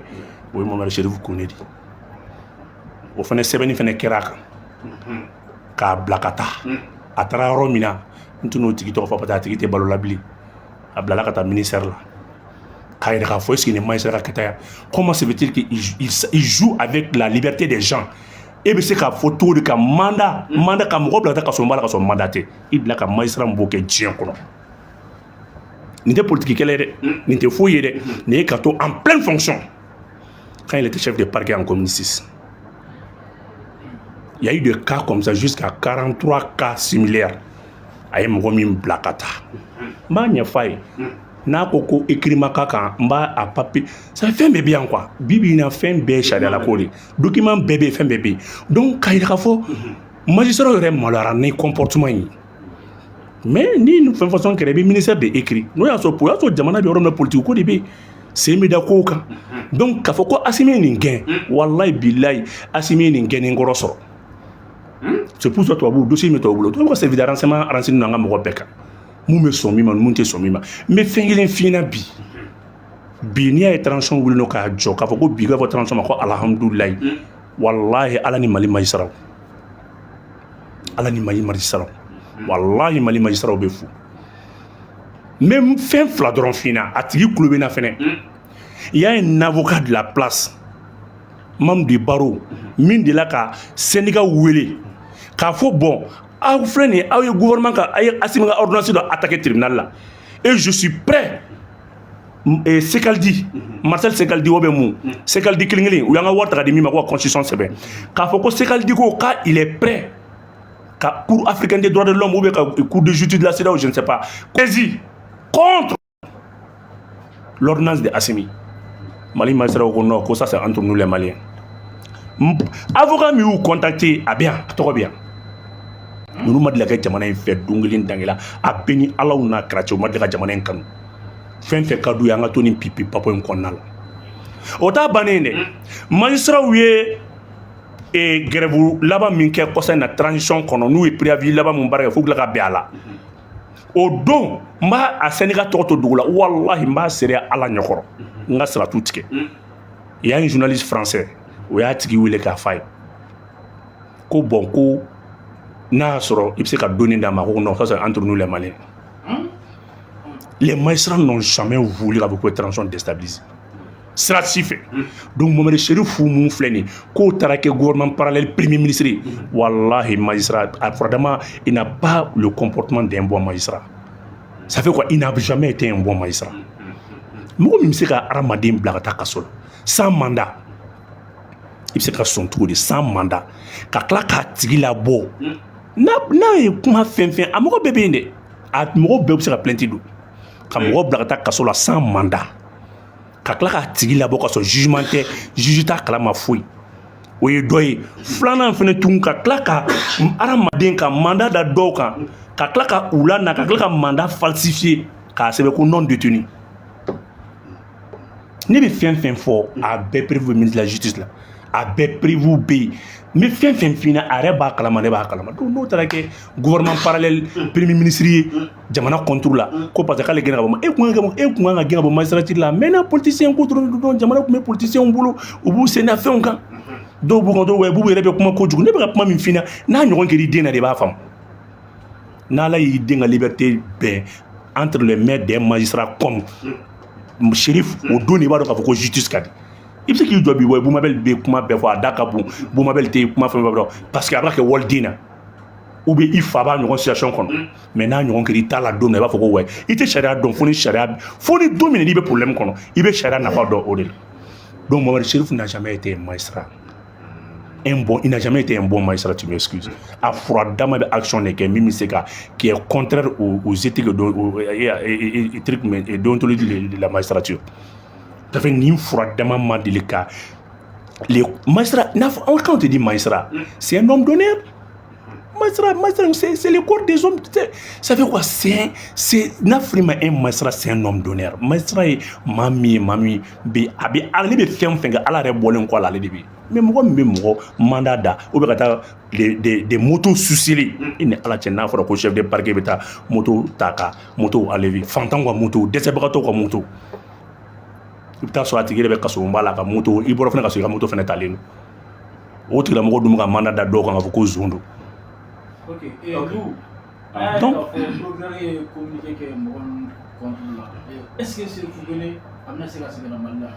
o ye Mamadu Chérif Kone de. O fana sɛbɛnni fana kɛra a kan k'a bila ka taa. A taara yɔrɔ min na, n tɛn'o tigi tɔgɔ fɔ parce que a tigi tɛ balo la bilen. A bilala ka taa ministère la k'a yɛrɛ k'a fɔ est ce que nin magistrat ka kɛta ya? Comment se fait-il qu'il il joue avec la liberté des gens? E bɛ se k'a fɔ cogo di ka mandat ka mɔgɔ bila ka taa kaso la ka sɔrɔ mandat tɛ i bila ka? Magistrat min b'o kɛ diɲɛ kɔnɔ, nin tɛ politique kɛlɛ ye dɛ, nin tɛ foyi ye dɛ, nin ye ka to en pleine fonction quand il était chef de parquet en commune 6. Il y a eu des cas comme ça, jusqu'à 43 cas similaires. A ye mɔgɔ min bila ka taa, n b'a ɲɛf'a ye. N'a ko ko écrit ma k'a kan, n b'a a papier, ça fait fɛn bɛɛ bɛ yan quoi. Bi bi in na, fɛn bɛɛ ye sariya la ko de, document bɛɛ bɛ yen, fɛn bɛɛ bɛ yen. Donc k'a yira k'a fɔ magistrat yɛrɛ maloyara ni comportement in ye. Mais ni nin fɛn façon kɛra, i bɛ ministère de écrit. N'o y'a sɔrɔ, o y'a sɔrɔ jamana bɛ yɔrɔ min na, politique ko de bɛ yen, sen bɛ da kow kan. Donc k'a fɔ ko Asimi ye nin gɛn, walayi bilayi, Asimi ye nin gɛn ni kɔrɔ sɔrɔ. C'est pour ça tubabu dossier min tubabu bolo, tubabu ka service de renseignement renseigné an ka mɔgɔ bɛɛ kan, mun bɛ sɔn min ma, mun tɛ sɔn min ma. N bɛ fɛn kelen f'i ɲɛna bi. Bi, n'i y'a ye transition wuli k'a jɔ, k'a fɔ ko bi k'a fɔ transition ma ko alhamdulilayi, walahi, Ala ni Mali magistrat, Ala ni Mali magistrat, walahi, Mali magistrat bɛ fo. N bɛ fɛn fila dɔrɔn f'i ɲɛna, a tigi kulo bɛ n na fɛnɛ. Il y a un avocat de la place, membre du barreau, min delila ka syndicat wele k'a fɔ: bon, aw filɛ nin ye, aw ye gouvernement ka, aw ye Asimi ka ordonnance dɔ attaquer tribunal la et je suis prêt. Et Sekaldi, Marcel Sekaldi, o bɛ mun Sekaldi kelen kelen, u y'an ka wari ta ka di min ma ko ka constitution sɛbɛn, k'a fɔ ko Sekaldi ko k'a il est prêt ka Cour africaine des droits de l'homme ou bien ka Cour de justice de la CEDEAO, je ne sais pas, saisi contre l'ordonnance de Assimi. Mali magistrat ko non, ko ça, c'est entre nous les Maliens. Avocat min y'u contacté, a bɛ yan, a tɔgɔ bɛ yan. Ninnu ma deli ka kɛ jamana in fɛ don kelen dangela. A bɛɛ ni Alaw n'a kɛra cɛ, u ma deli ka jamana in kanu. Fɛn fɛn ka d'u ye, an ka to nin pipi papo in kɔnɔna la. O t'a bannen dɛ. Magistraw ye grève laban min kɛ kɔsa in na transition kɔnɔ, n'u ye préavis laban mun baara kɛ f'u tila ka bɛn a la, o don n b'a a syndicat tɔgɔ to dugu la. Walahi, n b'a seereya Ala ɲɛkɔrɔ, n ka sara t'u tigɛ. Il y a un journaliste français, o y'a tigi wele k'a f'a ye ko bon, ko n'a y'a sɔrɔ i bɛ se ka donni d'a ma. Ko non, ça, c'est entre nous les Maliens. Les magistrats n'ont jamais voulu k'a fɔ ko transition déstabiliser sira si fɛ. Donc Mohamed Chérif mun filɛ nin ye, k'o taara kɛ gouvernement parallèle premier ministre ye, wallahi, magistrat a furadama, il n'a pas le comportement d'un bon magistrat. Ça fait quoi? Il n'a jamais été un bon magistrat. Mɔgɔ min bɛ se ka hadamaden bila ka taa kaso la sans mandat, i bɛ se ka sɔn cogo di sans mandat, ka tila k'a tigi labɔ? N'a ye kuma fɛn fɛn, a mɔgɔ bɛɛ bɛ yen dɛ, a mɔgɔ bɛɛ bɛ se ka plainte don ka mɔgɔ bila ka taa kaso la sans mandat, ka tila k'a tigi labɔ ka sɔrɔ jugement tɛ, juge t'a kalama foyi. O ye dɔ ye. Filanan fɛnɛ tun, ka tila ka hadamaden ka mandat da dɔw kan, ka tila ka u la na, ka tila ka mandat falsifier k'a sɛbɛn ko non détenu. Ne bɛ fɛn fɛn fɔ, a bɛɛ preuve bɛ ministre de la Justice la, a bɛɛ preuve bɛ yen. N bɛ fɛn fɛn f'i ɲɛna, a yɛrɛ b'a kalama, ne b'a kalama. Donc n'o taara kɛ gouvernement parallèle premier ministre ye jamana contre la, ko parce que k'ale gɛnna ka bɔ, e kun kan ka gɛn ka bɔ magistrature la. Maintenant, politicien ko dɔrɔn dɔrɔn, jamana tun bɛ politicien bolo, u b'u sen da fɛnw kan, dɔw b'u kan, dɔw b'u yɛrɛ bɛ kuma kojugu. Ne bɛ ka kuma min f'i ɲɛna, n'a ɲɔgɔn kɛr'i den na de, i b'a faamu. N'Ala y'i den ka liberté bɛn entre les mains des magistrats comme Chérif, o don de i b'a dɔn k'a fɔ ko justice ka di. I bɛ se k'i jɔ bi, wa Bumabel bɛ kuma bɛɛ fɔ, a da ka bon. Bumabel tɛ kuma fɛn fɛn dɔn parce que a b'a kɛ waliden na, ou bien i fa b'a ɲɔgɔn situation kɔnɔ. Mais n'a ɲɔgɔn kɛra i t'a la don min na, i b'a fɔ ko wa i tɛ sariya dɔn fo ni sariya, fo ni don min na n'i bɛ problème kɔnɔ, i bɛ sariya nafa dɔn o de la. Donc Mohamed Chérif n'a jamais été un magistrat, un bon, il n'a jamais été un bon magistrat, tu m'excuses. A fura dama bɛ action de kɛ min bɛ se ka, qui est contraire aux éthiques et trucs et déontologie de la magistrature. Ça fait nin fura dama ma deli ka les magistrats n'a fɔ. Quand on te dit magistrat, c'est un homme d'honneur. Magistrat, magistrat, c'est le corps des hommes. Ça fait quoi? C'est n'a fɔra ma, un magistrat, c'est un homme d'honneur. Magistrat ye maa min ye, maa min bɛ, a bɛ ale bɛ fɛn o fɛn kɛ, Ala yɛrɛ bɔlen kɔ a la, ale de bɛ. Mais mɔgɔ min bɛ mɔgɔ mandat da, ou bɛ ka taa des motos susciter, i ni Ala cɛ, n'a fɔra ko chef de parquet bɛ taa moto ta ka moto enlever, fantanw ka moto, dɛsɛbagatɔw ka moto, i bɛ taa sɔrɔ a tigi yɛrɛ bɛ kasobonba la ka moto, i bɔra fana ka sɔrɔ i ka moto fana talen don. O tigilamɔgɔ dun bɛ ka mandat da dɔw kan k'a fɔ ko zon don. Ok, et vous, Donc, procureur ye communiqué kɛ mɔgɔ ninnu contre la. Est-ce que Chérif Kone a bɛna se ka segin ka na Mali la?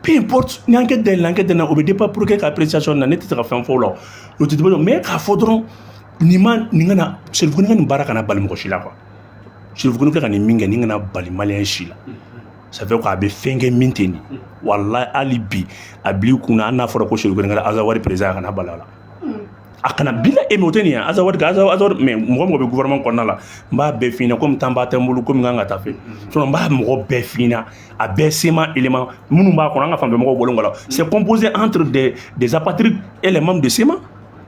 Peu importe, ni enquête dayɛlɛ, enquête dayɛlɛ, o bɛ dépend procureur ka appréciation na. Ne tɛ se ka fɛn fɔ o la, o tɛ dépend. Mais k'a fɔ dɔrɔn, nin ma nin kana Chérif Kone ka nin baara kana bali mɔgɔ si la quoi. Chérif Kone filɛ ka nin min kɛ, nin kana bali malien si la. Ça fait quoi? A bɛ fɛn kɛ min tɛ nin. Walahi, hali bi a bil'i kunna, hali n'a fɔra ko Chérif Kone kɛra Azawadi président, a kana bali a la. A kana bila e mais o tɛ nin ye Azawad kan, Azawad. Mais mɔgɔ mɔgɔ bɛ gouvernement kɔnɔna la, n b'a bɛɛ f'i ɲɛna komi temps ba tɛ n bolo, komi n kan ka taa fɛ. Sinon n b'a mɔgɔ bɛɛ f'i ɲɛna, a bɛɛ CMA élément minnu b'a kɔnɔ, an ka fanfɛmɔgɔw bɔlen kɔ la, c'est composé entre des apatrides et les membres de CMA.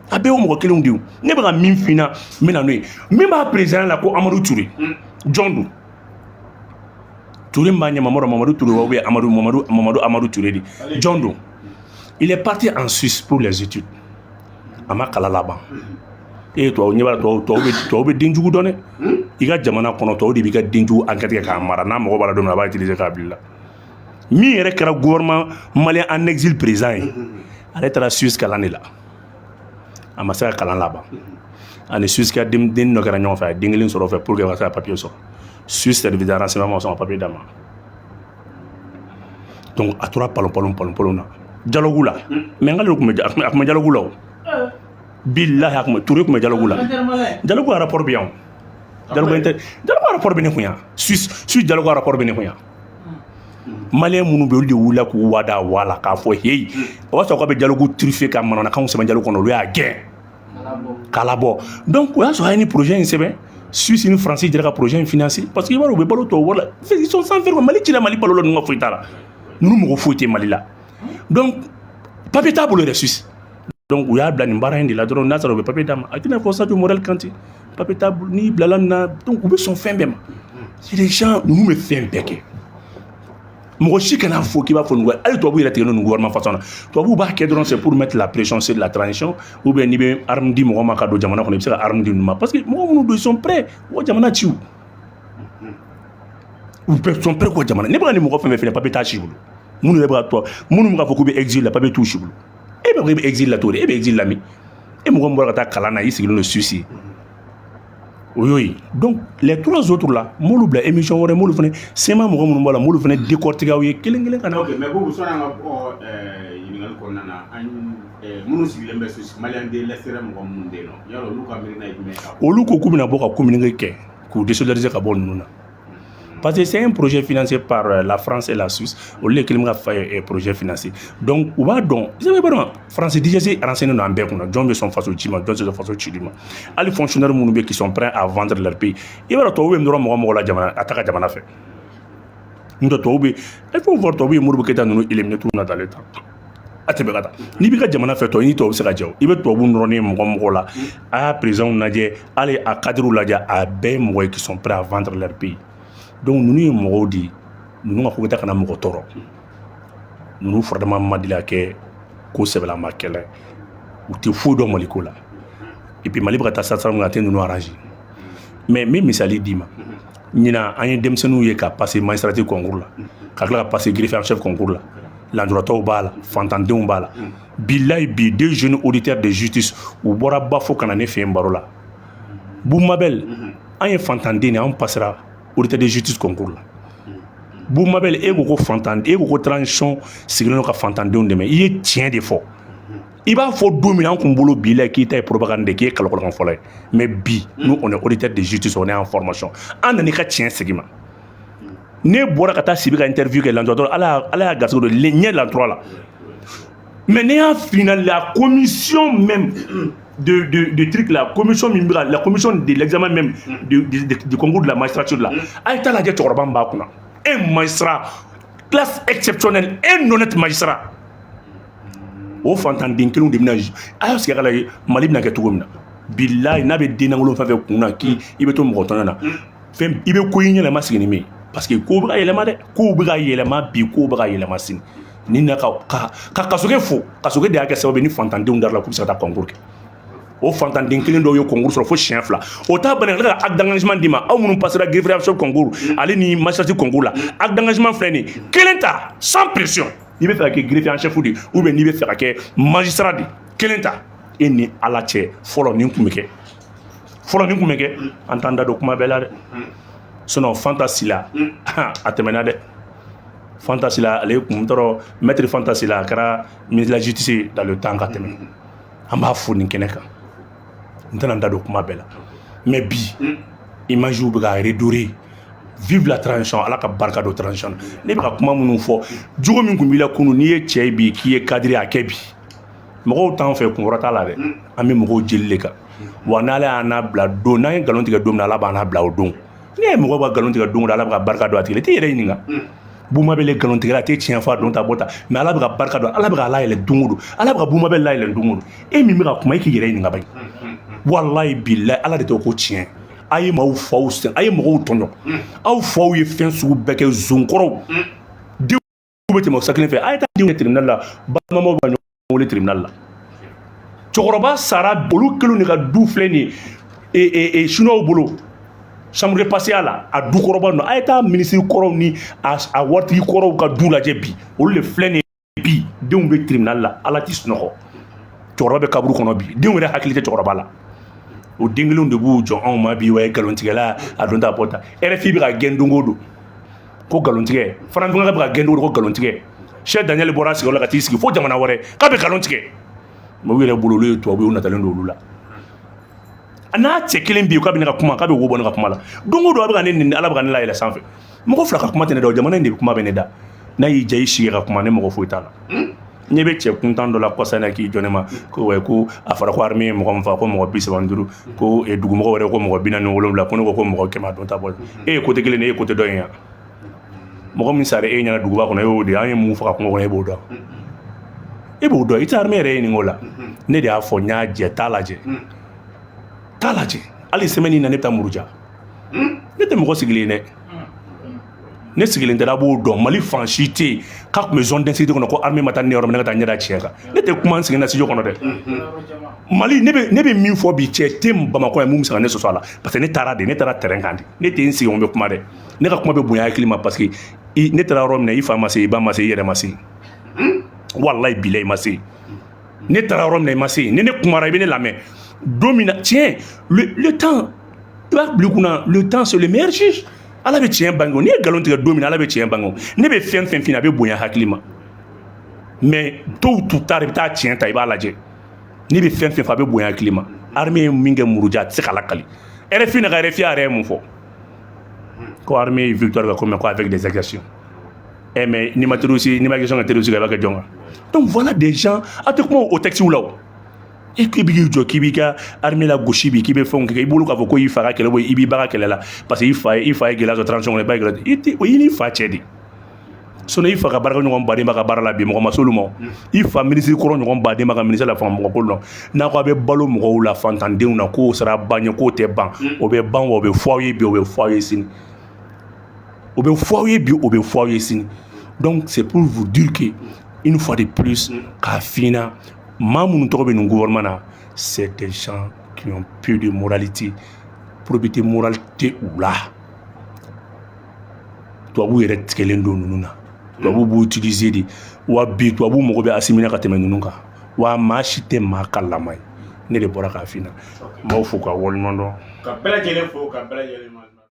A bɛɛ y'o mɔgɔ kelenw de ye. Ne bɛ ka min f'i ɲɛna, n bɛ na n'o ye. Min b'a président la, ko Amadu Ture, jɔn don? Ture min b'a ɲɛ, Mamadu, Mamadu Ture ou bien Amadu, Mamadu, Mamadu, Amadu Ture de, jɔn don? Il est parti en Suisse pour les études, a ma kala laban. E ye tubabu ɲɛ b'a la, tubabu bɛ den jugu dɔn dɛ. I ka jamana kɔnɔ, tubabu de b'i ka den jugu enquête kɛ k'a mara. N'a mago b'a la don min na, a b'a utiliser k'a bila i la. Min yɛrɛ kɛra gouvernement malien en exil président ye, ale taara Suisse kalan de la, a ma se ka kalan laban. Ani Suisse ka den dɔ kɛra ɲɔgɔn fɛ, a ye den kelen sɔrɔ o fɛ pour que ka se ka papier sɔrɔ. Suisse service de renseignement ma sɔn ka papier d'a ma. Donc a tora palon palon palon palon na dialogue la. Mais n k'ale tun bɛ, a tun bɛ dialogue la. O bilahi, a tun bɛ, Touré tun bɛ dialogue la. Dialogue rapport bɛ yan o. Dialogue inter, dialogue rapport bɛ ne kun yan. Suisse dialogue rapport bɛ ne kun yan. Malien minnu bɛ yen, olu de wulila k'u wada wa la k'a fɔ heyi. O b'a sɔrɔ k'a bɛ dialogue truffé ka manamanakanw sɛbɛn dialogue kɔnɔ, olu y'a gɛn k'a labɔ. Donc o y'a sɔrɔ a ye ni projet in sɛbɛn. Suisse ni France jɛra ka projet in financer, parce que i b'a dɔn, u bɛ balo tubabu wari la. Ils sont sans faire. Mali cira, Mali balo la, ninnu ka foyi t'a la, ninnu mɔgɔ foyi tɛ Mali la. Donc papier t'a bolo yɛrɛ Suisse. Donc u y'a bila nin baara in de la dɔrɔn. N'a sɔrɔ u bɛ papier d'a ma, a tɛna fɔ Sadio Morel Kante, papier t'a bolo. N'i bilala nin na, donc u bɛ sɔn fɛn bɛɛ ma. C'est des gens, ninnu bɛ fɛn bɛɛ kɛ. Mɔgɔ si kana fɔ k'i b'a fɔ nin, hali tubabu yɛrɛ tigɛ nin gouvernement façon na. Tubabu b'a kɛ dɔrɔn, c'est pour mettre la pression sur la transition, ou bien n'i bɛ arme di mɔgɔ ma ka don jamana kɔnɔ, i bɛ se ka arme di ninnu ma, parce que mɔgɔ minnu don, ils sont prêts u ka jamana ci. U bɛɛ sont prêts k'u ka jamana. Ne bɛ ka nin mɔgɔ fɛn fɛn filɛ, papier t'a si bolo. Minnu yɛrɛ bɛ ka to, minnu bɛ k'a fɔ k'u bɛ exil la, papier t'u si bolo. E bɛ ko e bɛ exil la cogo di? E bɛ exil la min? E mɔgɔ min bɔra ka taa kalan na, i sigilen don Suisse, o y'o ye. Donc les trois autres là, n b'olu bila émission wɛrɛ, n b'olu fana CMA mɔgɔ minnu b'a la, n b'olu fana décortiquer aw ye kelen kelen ka na. Ok, mais Boubou, sɔnni an ka bɔ ɲininkali kɔnɔna na, an minnu sigilen bɛ Suisse, malien de l'extérieur mɔgɔ minnu bɛ yen nɔ, yarɔ olu ka miirina ye jumɛn ye? Olu ko k'u bɛna bɔ ka communiqué kɛ k'u désolidariser ka bɔ ninnu na, parce que c'est un projet financé par la France et la Suisse. Olu de kelen bɛ ka projet financé. Donc u b'a dɔn, i b'a dɔn, France DGSE renseigné don an bɛɛ kunna, jɔn bɛ sɔn faso ci ma, jɔn tɛ sɔn faso cili ma. Hali fonctionnaire minnu bɛ qui sont prêts à vendre leur pays. I b'a dɔn, tubabu bɛ dɔrɔn mɔgɔ mɔgɔ la jamana, a ta ka jamana fɛ. N'o tɛ, tubabu bɛ, il faut voir, tubabu ye Modibo Keyita ninnu éliminé cogo min na dans le temps, a tɛmɛ ka taa. N'i b'i ka jamana fɛ, tɔ i ni tubabu bɛ se ka jɛ. O i bɛ tubabu nɔrɔnin mɔgɔ mɔgɔ la, a y'a président lajɛ, hali a cadre lajɛ, a bɛɛ ye mɔgɔ ye qui sont prêts à vendre leur pays. Donc ninnu ye mɔgɔw de ye, ninnu ka ko bɛ taa ka na mɔgɔ tɔɔrɔ. Ninnu furadama ma deli ka kɛ ko sɛbɛlama kɛlɛ, u tɛ foyi dɔn Maliko la. Et puis Mali bɛ ka taa sira min kan, a tɛ ninnu arranger. Mais n bɛ misali d'i ma. Ɲinan, an ye denmisɛnninw ye ka passer magistrature concours la, ka tila ka passer greffier en chef concours la. Lanjuratɔw b'a la, fantandenw b'a la. Bilayi, bi, deux jeunes auditeurs de justice, u bɔra Bafo ka na ne fɛ yen baro la. Boumabel, an ye fantanden de, an passera auditeur de justice concours la. Boumabel, e ko ko fantan, e ko ko transition sigilen don ka fantandenw dɛmɛ, i ye tiɲɛ de fɔ. I b'a fɔ don min na, an kun bolo bi la k'i ta ye propagande, k'i ye kalokolokan fɔlɔ ye. Mais bi, nous, on est auditeur de justice, on est en formation, an nana i ka tiɲɛ segin ma. Ne bɔra ka taa Sibi ka interview kɛ lantura, ala y'a garisɛgɛ don ɲɛ lantura la. Mais ne y'a f'i ɲɛna, la commission même de truc, la commission min bɛ ka, la commission de l'examen même du concours de la magistrature là, a ye taa lajɛ cɛkɔrɔba min b'a kunna, un magistrat classe exceptionnelle, un honnête magistrat. O fantanden kelenw de bɛna a y'aw sigi a ka lajɛ Mali bɛna kɛ cogo min na. Bilayi, n'a bɛ den lankolon fɛn fɛn kun na k'i i bɛ to mɔgɔ tɔɲɔ na, fɛn i bɛ ko i ɲɛna, ma sigi ni min ye, parce que kow bɛ ka yɛlɛma dɛ, kow bɛ ka yɛlɛma bi, kow bɛ ka yɛlɛma sini. Ni na ka Kasoge fo, Kasoge de y'a kɛ sababu ye ni fantandenw dara la k'u bɛ se ka taa concours kɛ. O fantanden kelen dɔw ye concours sɔrɔ fo siɲɛ 2. O t'a bali ka tila ka acte d'engagement d'i ma. Aw minnu passera greffier chef concours ale ni magistrature concours la, acte d'engagement filɛ nin ye, kelen ta sans pression. N'i bɛ fɛ ka kɛ greffier en chef de, ou bien n'i bɛ fɛ ka kɛ magistrat de, kelen ta. E ni Ala cɛ, fɔlɔ nin kun bɛ kɛ, fɔlɔ nin kun bɛ kɛ. An t'an da don kuma bɛɛ la dɛ. Sinon Fanta Sila, a tɛmɛna dɛ. Fanta Sila, ale kun tɔrɔ, maître Fanta Sila, a kɛra ministre de la justice dans le temps ka tɛmɛ. An b'a fo nin kɛnɛ kan. N tɛna n da don kuma bɛɛ la, mais bi, image bɛ ka redorer. Vive la transition! Ala ka barika don transition na. Ne bɛ ka kuma minnu fɔ, jogo min kun b'i la kunun, n'i ye cɛ ye bi k'i ye cadre, a kɛ bi. Mɔgɔw t'an fɛ, kun wɛrɛ t'a la dɛ, an bɛ mɔgɔw jeli de kan. Wa n'Ala y'an n'a bila don, n'an ye nkalon tigɛ don min na, Ala b'an n'a bila o don. N'i ye mɔgɔw ka nkalon tigɛ don o don, Ala bɛ ka barika don a tigi la. I t'i yɛrɛ ɲininka. Bumabele nkalon tigɛla, a tɛ tiɲɛ fɔ, a don ta bɔ ta, mais Ala bɛ ka barika don, Ala bɛ ka ala yɛlɛ don o don, Ala bɛ ka Bumabele layɛlɛ don o don. E min bɛ ka kuma, e k'i yɛrɛ ɲininka bani. Walayi bilayi, Ala de tɔgɔ ko tiɲɛ. A ye maaw faw sen, a ye mɔgɔw tɔɲɔ, aw faw ye fɛn sugu bɛɛ kɛ. Zonkɔrɔw denw bɛ tɛmɛ o sira kelen fɛ. A ye taa denw kɛ tribunal la, balimamaw bɛ ka ɲɔgɔn wele tribunal la. Cɛkɔrɔba sara, olu kɛlen de ka du filɛ nin ye chinois bolo, chambre de passer la, a du kɔrɔba ninnu. A ye taa minisiri kɔrɔw ni a waritigi kɔrɔw ka du lajɛ bi, olu de filɛ nin ye bi, denw bɛ tribunal la. Ala ti sunɔgɔ, cɛkɔrɔba bɛ kaburu kɔnɔ bi, denw yɛrɛ hakili tɛ cɛkɔrɔba la. O den kelenw de b'u jɔ anw ma bi. Wa nkalontigɛla, a don ta bɔ ta. RFI bɛ ka gɛn don o don ko nkalontigɛ. Farafinka bɛ ka gɛn don o don ko nkalontigɛ. Cheikh Daniel bɔra a sigiyɔrɔ la ka t'i sigi fo jamana wɛrɛ k'a bɛ nkalon tigɛ. Mais u yɛrɛ bolo, olu ye tubabu ye, u natalen don olu la. A n'a cɛ kelen bɛ yen k'a bɛ ne ka kuma, k'a bɛ wo bɔ ne ka kuma la don o don, a bɛ ka ne nɛni, Ala bɛ ka ne layɛlɛ sanfɛ. Mɔgɔ fila ka kuma tɛ ne da o, jamana in de bɛ kuma bɛ ne da. N'a y'i diya, i sigi ka kuma, ne mɔgɔ foyi t'a la. Ɲɛ bɛ cɛ kuntan dɔ la kɔsa in na k'i jɔ ne ma ko ouais, ko a fɔra ko armée ye mɔgɔ min faga, ko mɔgɔ 35, ko dugumɔgɔw yɛrɛ ko mɔgɔ 47, ko ne ko ko mɔgɔ 100, a don ta bɔ. E ye côté kelen de, e ye côté dɔ in ya. Mɔgɔ min sara e ɲɛna duguba kɔnɔ, e y'o de ye. An ye mun faga kungo kɔnɔ, e b'o dɔn, e b'o dɔn. I tɛ armée yɛrɛ ɲininka o la. Ne de y'a fɔ, n y'a jɛ, t'a lajɛ, t'a lajɛ. Hali semaine in na, ne bɛ taa Muruja. Ne tɛ mɔgɔ sigilen ye dɛ, ne sigilen tɛ, a b'o dɔn. Mali fan si tɛ yen k'a tun bɛ zone d'insécurité kɔnɔ ko armée ma taa ne yɔrɔ min ne ka taa ɲɛda tiɲɛ kan. Ne tɛ kuma n sigi na studio kɔnɔ dɛ. Mali, ne bɛ min fɔ bi, cɛ tɛ Bamakɔ yan mun bɛ se ka ne sɔsɔ a la, parce que ne taara de, ne taara terrain kan de. Ne tɛ n sigi n bɛ kuma dɛ, ne ka kuma bɛ bonya hakili ma, parce que ne taara yɔrɔ min na, i fa ma se, i ba ma se, i yɛrɛ ma se. Walayi bilayi, i ma se. Ne taara yɔrɔ min na, i ma se. Ni ne kumara, i bɛ ne lamɛn don min na tiɲɛ. Le temps, i b'a bila i kunna, le temps, c'est le meilleur juge. Ala bɛ tiɲɛ bange. N'i ye nkalon tigɛ don min na, Ala bɛ tiɲɛ bange. Ne bɛ fɛn fɛn f'i ɲɛna, a bɛ bonya hakili ma, mais tôt ou tard, i bɛ taa tiɲɛ ta, i b'a lajɛ. Ne bɛ fɛn fɛn fɔ, a bɛ bonya hakili ma. Armée ye min kɛ Muruja, a tɛ se ka lakali. RFI na ka RFI yɛrɛ ye mun fɔ? Ko armée ye victoire kɛ, ko mais ko avec des exactions. Eh mais n'i ma terroriste, n'i ma question kɛ terroriste kan, i b'a kɛ jɔn kan? Donc voilà des gens, a tɛ kuma o texte la. O e k'i b'i jɔ k'i b'i ka armée la gosi bi, k'i bɛ fɛnw kɛ, i bolo k'a fɔ ko i fa ka kɛlɛ bɔ, i b'i ba ka kɛlɛ la, parce que i fa ye gɛlɛya sɔrɔ transition kɔnɔ, i ba ye gɛlɛya, i tɛ o y'i n'i fa cɛ de. Sinon i fa ka baarakɛ ɲɔgɔn baden b'a ka baara la bi, mɔgɔ ma s'olu ma. I fa minisiri kɔrɔ ɲɔgɔn baden b'a ka ministère la, fanga mɔgɔ ko la. N'a ko a bɛ balo mɔgɔw la, fantandenw na, k'o sara ban ye, k'o tɛ ban, o bɛ ban. Wa o bɛ fɔ aw ye bi, o bɛ fɔ aw ye sini, o bɛ fɔ aw ye bi, o bɛ fɔ aw ye sini. Donc c'est pour vous dire que une fois de plus, k'a f'i ɲɛna, maa minnu tɔgɔ bɛ nin gouvernement na, c'est des gens qui ont peu de moralité, probité morale tɛ u la. Tubabuw yɛrɛ tigɛlen don ninnu na, tubabuw b'u utiliser de. Wa bi, tubabuw mago bɛ Asimi na ka tɛmɛ ninnu kan. Wa maa si tɛ maa ka lama ye. Ne de bɔra k'a f'i ɲɛna. N b'aw fo k'aw waleɲuman dɔn. Ka bɛɛ lajɛlen fo, ka bɛɛ lajɛlen ma.